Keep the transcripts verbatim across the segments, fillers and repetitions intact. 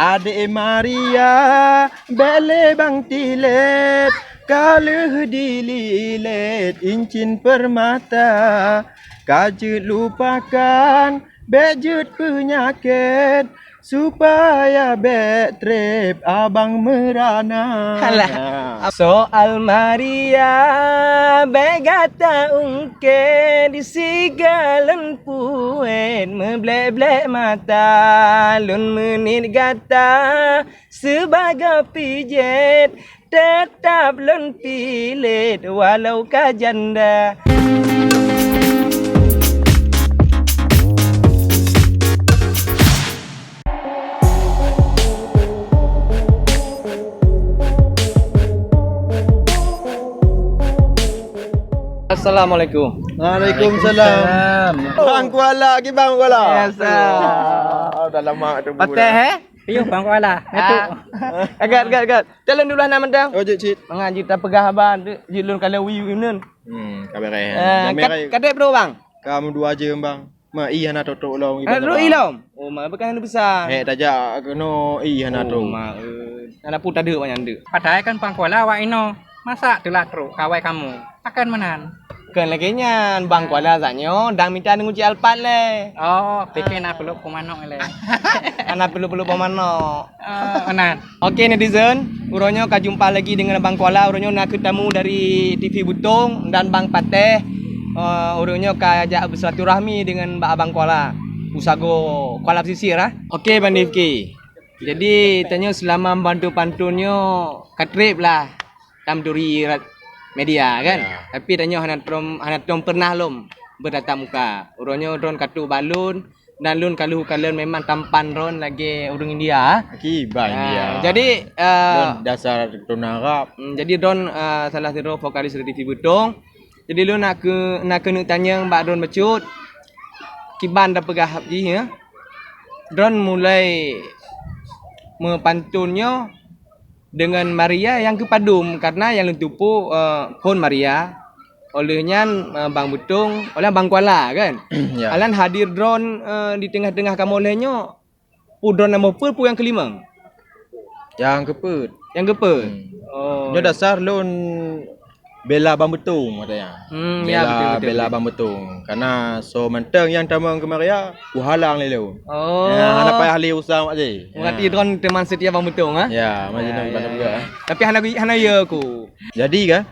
Adék Maria, bék lé bang tilet, ka lheueh dililet incin peurmata. Ka jeuet lupakan, bék jeuet peunyakét, supaya bék treb abang meurana. Alah. Soal Maria, bék gata ungkét, siga lôn puet meublek-blek mata. Lôn meuniet gata sibagoe pijet, teutap lôn pilet walau ka janda. Assalamualaikum. Waalaikumsalam. Waalaikumsalam. Bang Kuala, lagi Bang Kuala. Biasa. Ah, dah lama tu. Patah, eh? Piôh Bang Kuala. Ah. Agak, agak, agak. Jalan dulu anak mantang. Oh, jeuet, cit. Mangat jeuet tapeugah haba, jeuet lôn kalon wiu nun. Hmm, ka beres. Eh, Jamil kad-, ai kadek bro, Bang. Kamu dua je, Bang. Ma, ih hana totok lom. Ah, iban dulu apa? Ilom. Oh, ma, bukan hana besar. Hek tajak kena ih hana tu. Oh, ma, eh. Hana pun tadek banyak dek. Padahai kan Bang Kuala awak ino. Masa teulak trok kawai kamu? Takkan meunan. Kon lagèe nyan, Bang Kuala saat nyoe dang mita neunguji Alphard lé. Oh, pike na peuluk peue manok lé. Hana peuluk-peuluk peue manok. Eh, meunan. Oke, netizen, uroe nyoe ka jumpa lagi dengan Bang Kuala. Uroe nyoe na keu tamu dari T V Beutong dan Bang Pateh. Eh, uroe nyoe ka jak bersilaturahmi dengan Abang Kuala. Usago Kuala Pesisir, ah. Oke, Bang Rifki. Jadi, tanyoe selama bantu pantun nyoe ka trép lah. Tam turi rat media kan. Ya. Tapi tanyoe hana trom, hana trom pernah lom bertatap muka. Uroe nyoe droen ka trok bak lôn dan lôn ka lheueh kalon memang tampan droen lagèe ureueng India. Aki bak India. Jadi, eh, droen dasar keturunan Arab. Hmm, jadi droen, eh, salah sidroe vokalis dari T V Beutong. Jadi lôn nak keu, nak keuneuk tanyong bak droen bacut. Kiban tapeugah jih, ya. Droen mulai meupantun nyoe deungon Maria nyang keupadum, karena nyang lôn tupue, eh, phon Maria, óh lheueh nyan, eh, Bang Beutong, óh lheueh Bang Kuala, kan? Ya. Alan hadir droen, eh, di teungoh-teungoh kamoe lheueh nyoe, peue droen nyang boh peue, peue nyang keulimong? Nyang keupeuet. Nyang keupeuet? Hmm. Oh. Nyoe dasar lôn bela Bang Beutong, katanya. Hmm, ya, bela, betul, betul, bela betul. Bang Beutong. Karena soe mantong nyang tamong keu Maria, kuhalang lé lôn. Oh. Ya, hana payah lé usah mak cé. Berarti droen teman setia Bang Beutong, ha? Ya, macam tu, ya, ya, ya. Tapi hana, hana ya aku. Jadi kan,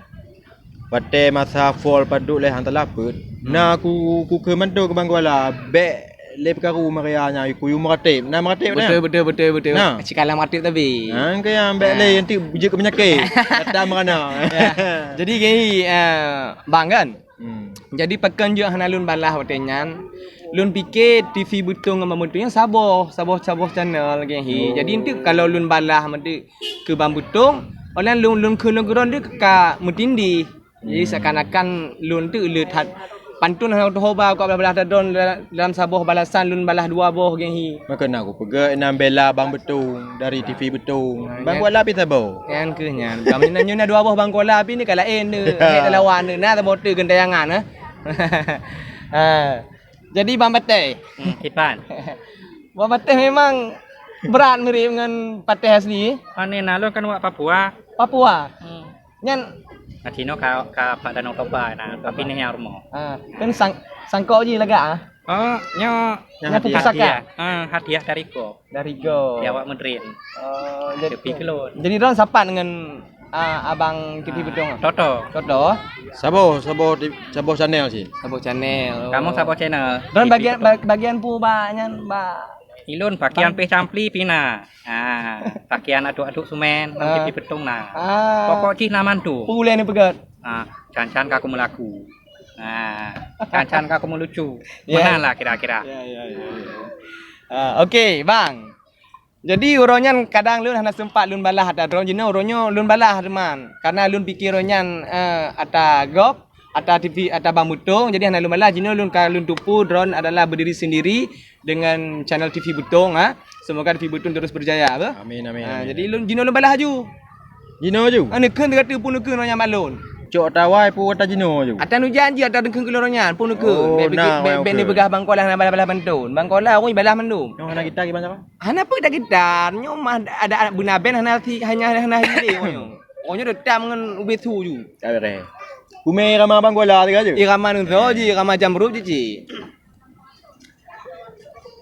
watèe masa phon padub lé hana talapet, hmm, na ku, ku keu mantong keu Bang Kuala, bèk lé peukaru Maria nyan, ku yue meuratéb. Na meuratéb na? Betul, betul, betul, betul. Na. Cikalang meuratéb tapi. Ha, keu nyang bèk lé, nanti jeuet keu peunyakét. Datang meurana. Ya. Jadi gini, eh, Bang kan? Hmm. Jadi pakon jeuet hana lôn balah watèe nyan. Lôn pike T V Beutong ngon Bang Beutong nyan saboh, saboh, saboh channel lagèe hi. Oh. Jadi enteuk kalau lôn balah meuteuk keu Bang Beutong, óh lheueh lôn, lôn kheun lôn keu droen deuh ka meutindih. Jadi, hmm, seakan-akan lôn teuk le that pantun hana teuhoba, ka balah-balah droen dalam saboh balasan lôn balah dua boh geuh hi. Maka na kupeugah inan bela Bang Beutong dari T V Beutong. Ha, Bang Kuala pih saboh. Nyan keuh nyan. Bang nyoe na dua boh Bang Kuala pih ni ka laén tu. Hek talawan tu. Na saboh teuk gentayangan, eh. Ha. Jadi Bang Pateh. Hmm, kiban. Bang Pateh memang berat mirip ngon Pateh asli. Pane na lôn kan wak Papua. Papua. Hmm. Nyan atinoe ka, ka Pak Danau Toba na, tapi nyan rumoh. Ah, kan sang-, sangkok ji lagak ah. Oh, nyoe nyan hadiah. Pusaka. Hadiah. Ah, hadiah dari gob. Dari gob. Ya, awak meudrin. Oh, jadi, jadi droen sapat ngon, ah, abang T V Beutong ah? Toto. Toto. Saboh, saboh di, saboh channel sih. Saboh channel. Oh. Kamu saboh channel. Droen bagian, ba-, bagian peue bak nyan, bak Ilôn pakaian pih campli pih na. Ah, pakaian aduk-aduk sumen, ngon T V Beutong na. Ah. Pokok jih na mandum. Peue lé neupeugah? Ah, can-can ka kumeulaku. Ah, can-can ka kumeulucu. Ya. Meunan lah kira-kira. Ya, ya, ya, ya. Ah, oke, Bang. Jadi uroe nyan kadang lôn hana seumpat lôn balah ata droen, jinoe uroe nyoe lôn balah teuma. Karena lôn pike uroe nyan, eh, ata gob, ata T V, ata Bang Beutong, jadi hana lôn balah, jinoe lôn ka lôn tupue droen adalah berdiri sendiri dengan channel T V Beutong, ha. Semoga T V Beutong terus berjaya, apa? Amin, amin, amin. Jadi lôn jinoe lôn balah laju. Jinoe laju? Ah, neukheun kata pun neukheun uroe nyan bak lôn. Cok tawai pun kata jinoe ju. Ata nu janji ata deungkeun keuloro nyan pun deungkeun. Oh, bèk, nah, bèk, bèk, bèk neupeugah Bang Kolah hana balah-balah bantu. Bang Kolah ureueng balah mandum. Nyoe hana kita kiban siapa? Hana peue dah kita. Nyoe mah ada, ada beuna band hana si, hanya hana hili nyoe. Oh, nyoe tetap ngon ubé su ju. Ka beres. Kumé irama Bang Kolah teuka ju. Irama nunso ji, irama jamrut ji cit.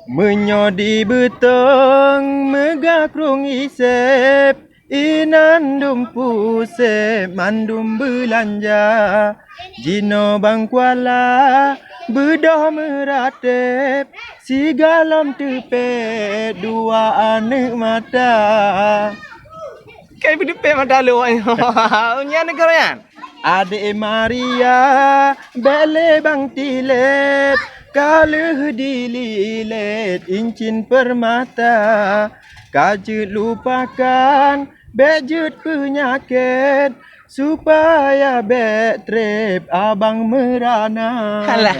Meunyoe di Beutong meugah krueng isép, inan dum pusép mandum beulanja. Jinoe Bang Kuala beudôh meuratép, sigalom teupét dua aneuk mata. Kai beudeupe mata lôn. Nyan nanggroe nyan. Adék Maria, bèk lé bang tilét, ka lheueh dililét incin peurmata. Ka jeuet lupakan, bèk jeuet peunyakét, supaya bèk trép abang meurana. Alah,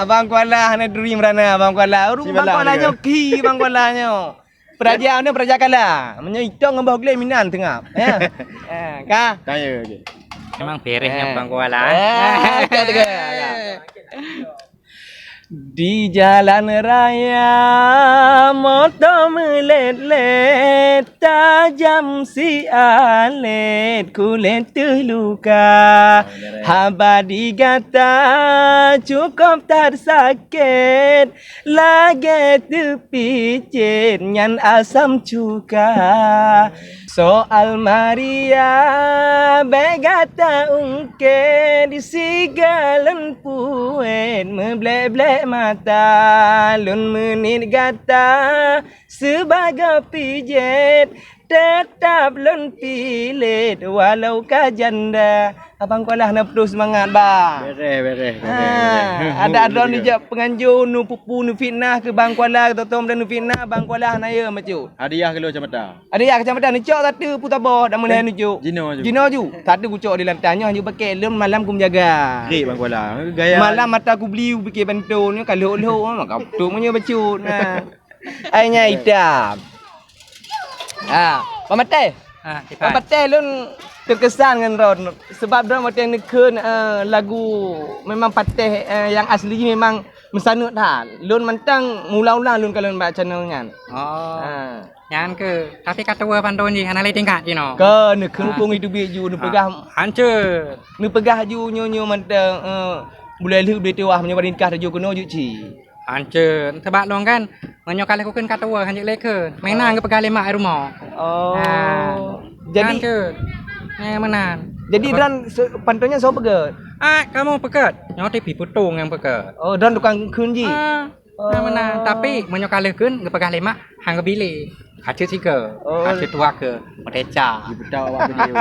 abang Kuala hana turi meurana, abang Kuala. Ureueng bang Kuala nyoe, ki bang Kuala nyoe. Peuraja nyoe peuraja kala. Meunyoe itong ngon boh glé minan teungab. Ya. Ha, ka. Tanya je. Memang beres nyan Bang Kuala, eh. Eh, tak dengar. Di jalan raya moto meulet-let, tajam sialét kulét teuhluka. Haba di gata cukôp that sakét, lagèe teupicét nyan asam cuka. Soal Maria bèk gata ungkét, sigalon puet meublek-blek mata. Lôn meuniet gata sibagoe pijét, teutap lôn pilet walau ka janda. Abang Kuala hana putus seumangat, Bang. Beres, beres, beres, beres. Ha, adak droeneuh jak peunganjô, neupupu, neufitnah keu Bang Kuala, geutotom dan neufitnah, Bang Kuala hana yeu bacut. Hadiah keu lôn kacamata. Hadiah kacamata, neucok satu peutabah, dak meulhèe neucok. Jinoe ju. Jinoe ju. Satu kucok di lantai, nyoe hana pakèk, lôn malam kumeujaga. Gèt Bang Kuala. Gaya. Malam mata kubli, kupike bantu, nyoe ka lhok-lhok, maka beutôi meunyoe bacut. Nah. Ai nyan itam. Ha, Bang Pateh. Ha, Bang Pateh, lôn teukesan ngon droen. Sebab droen watèe neukheun, eh, lagu memang Pateh, eh, nyang asli memang meusaneut that. Lôn mantong mula-mula lôn kalon bak channel nyan. Oh. Ha. Nyan keuh. Tapi ka tuwö bandum jih, hana lé tingkat jinoe. Ka, neukheun muphom itu bit ju, neupeugah. Ha, hancur. Neupeugah ju nyoe-nyoe mantong, eh, bulèe lheueh bulèe tuwah, meunyoe bak ringkah tajok keunoe jeuet cit. Hancur. Sabab lôn kan, meunyoe ka lheueh kukheun ka tuwö, hanjeuet lé kheun. Meunan geupeugah lé mak rumoh. Oh. Ha. Jadi, hancur. Eh, meunan. Jadi, apa? Droen se-, pantun nyan soe peugöt? Ah, kamoe peugöt. Nyoe T V Beutong nyang peugöt. Oh, droen tukang kheun jih? Ah, meunan. Oh. Tapi, meunyoe ka lheueh kheun, geupeugah lé mak, han geubi lé. Hancur sigoe. Oh. Hancur tuha keu merdeka. Dipeutah awak video.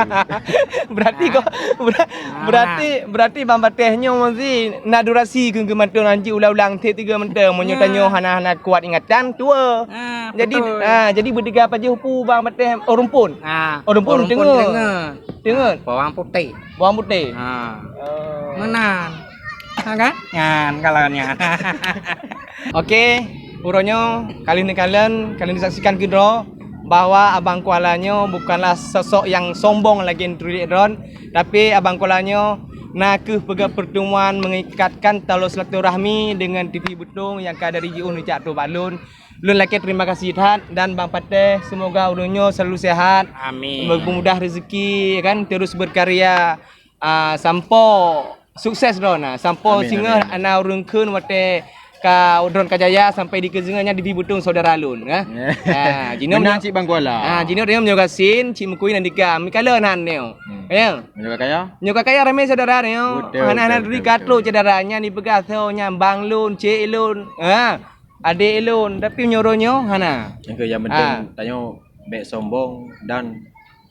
Berarti kok, ber-, berarti, berarti Bang Pateh nyoe mesti na durasi keu geumantong hanjeuet ulang-ulang, take tiga mantong. Meunyoe tanyoe hana, hana kuat ingatan, tuwö. Ah, jadi, betul. Ah, jadi beutiga pajoh pu Bang Pateh, oh, rumpun. Ah, oh, rumpun, rumpun teungeut. Teungeut. Teungeut. Bawang putih. Bawang putih. Ah. Oh. Meunan. Ha kan? Nyan, kalau nyan. Oke, uroe nyoe, kali neukalon, kali neusaksikan keudroe bahwa Abang Kuala nyoe bukanlah sosok nyang sombong lagèe neuturi lé droen, tapi Abang Kuala nyoe na kheueh peugöt pertemuan mengikatkan tali silaturahmi dengan T V Beutong nyang ka dari jiôh neujak trôk bak lôn. Lôn lakèe terima kasih that dan Bang Pateh, semoga uroe nyoe selalu sehat, amin, mempermudah rezeki, ya kan, terus berkarya. Ah, sampoe sukses droen, ah. Sampoe singoh, amin, amin, ana ureueng kheun watèe ka droen ka jaya sampai dikeue singoh nyan di Beutong saudara lôn, eh. Ya. Ah, jinoe meunan cit Bang Kuala. Ah, jinoe nyoe meunyoe gasien, cit meukui nan dika. Mikalon han nyoe. Hmm. Ya. Meunyoe ka kaya? Meunyoe ka kaya ramè saudara nyoe. Betul, hana, hana betul, duri betul, ka trôk betul. Saudara nyan dipeugah soe nyan bang lôn, cek lôn. Ha. Adék lôn, tapi meunyoe uroe nyoe hana. Nyang keu nyang penting, ah, tanyoe bèk sombong dan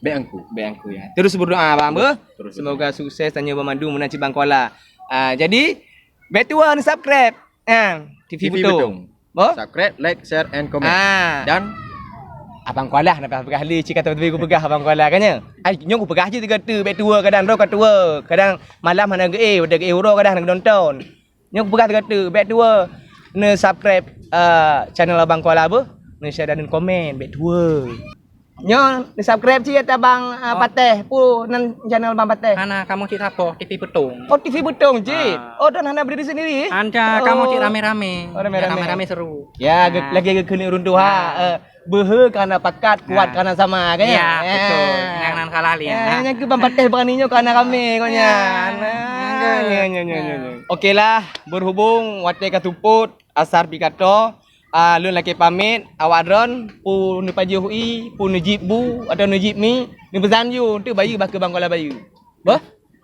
bèk angku. Bèk angku, ya. Terus berdoa, Bang, beuh. Terus berdoa. Semoga sukses tanyoe banmandum meunan cit Bang Kuala. Ah, jadi, bèk tuwö subscribe, ah, T V Beutong. T V Beutong. Boh? Subscribe, like, share, and comment. Ah. Dan Abang Kuala hana peugah lé, cit ka teupeu kupeugah Abang Kuala kan nyan. Ai, nyoe kupeugah jih tiga tu, bèk tuwö kadang droe ka tuwö, kadang malam hana geuéh, udah geuéh uroe kadang hana geunonton. Nyoe kupeugah teuka teuk, bèk tuwö neu-subscribe, eh, channel Abang Kuala beuh, neu-share dan komen, bèk tuwö. Nyoe di-subscribe cit ata Bang, ah, Oh. Pateh. Pu nan channel Bang Pateh? Hana, kamoe cit sapo, T V Beutong. Oh, T V Beutong cit. Ah. Oh, dan hana berdiri sendiri? Hana, kamoe cit Oh. rame-rame. Oh, rame-rame. Rame-rame seru. Ya, ge-, Ah. lagi geukheun ureueng tuha, Ah. eh, beuhe kana pakat, kuat Ah. kana sama, kan? Ya, betul. Nyang nan salah lihat. Ya, nyang keu Bang Pateh berani nyoe kana rame, kok nyan. Ya. Nah, ya, ya, ya, ya, ya. Nah. Oke lah, berhubung watèe ka seupôt, asar pih ka tô, ah, lôn lakèe pamit, awak droen, peue neupajoh ie, peue neujép bu, atawa neujép mi, neupeusan yue, enteuk bayeue bah keu Bang Kuala Bayeue. Beuh?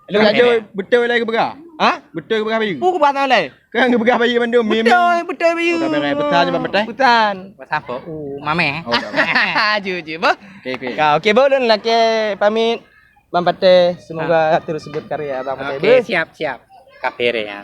Lôn Oke. lakèe. Beutôi lé geupeugah? Ha? Beutôi geupeugah bayeue? Peue keubah sana lé? Kan geupeugah bayeue mandum, mi, mi. Beutôi, beutôi bayeue. Oh, tak berai. Peusan je, Bang Pateh? Peusan. Peusan apa? Uh, mameh. Oh, tak berai. Ju, ju, beuh. Oke, oke. Ka, oke, beuh, lôn lakèe pamit. Bang Pateh, semoga Ha. terus berkarya, Bang Pateh, Oke, beuh. siap, siap. Kafir ya.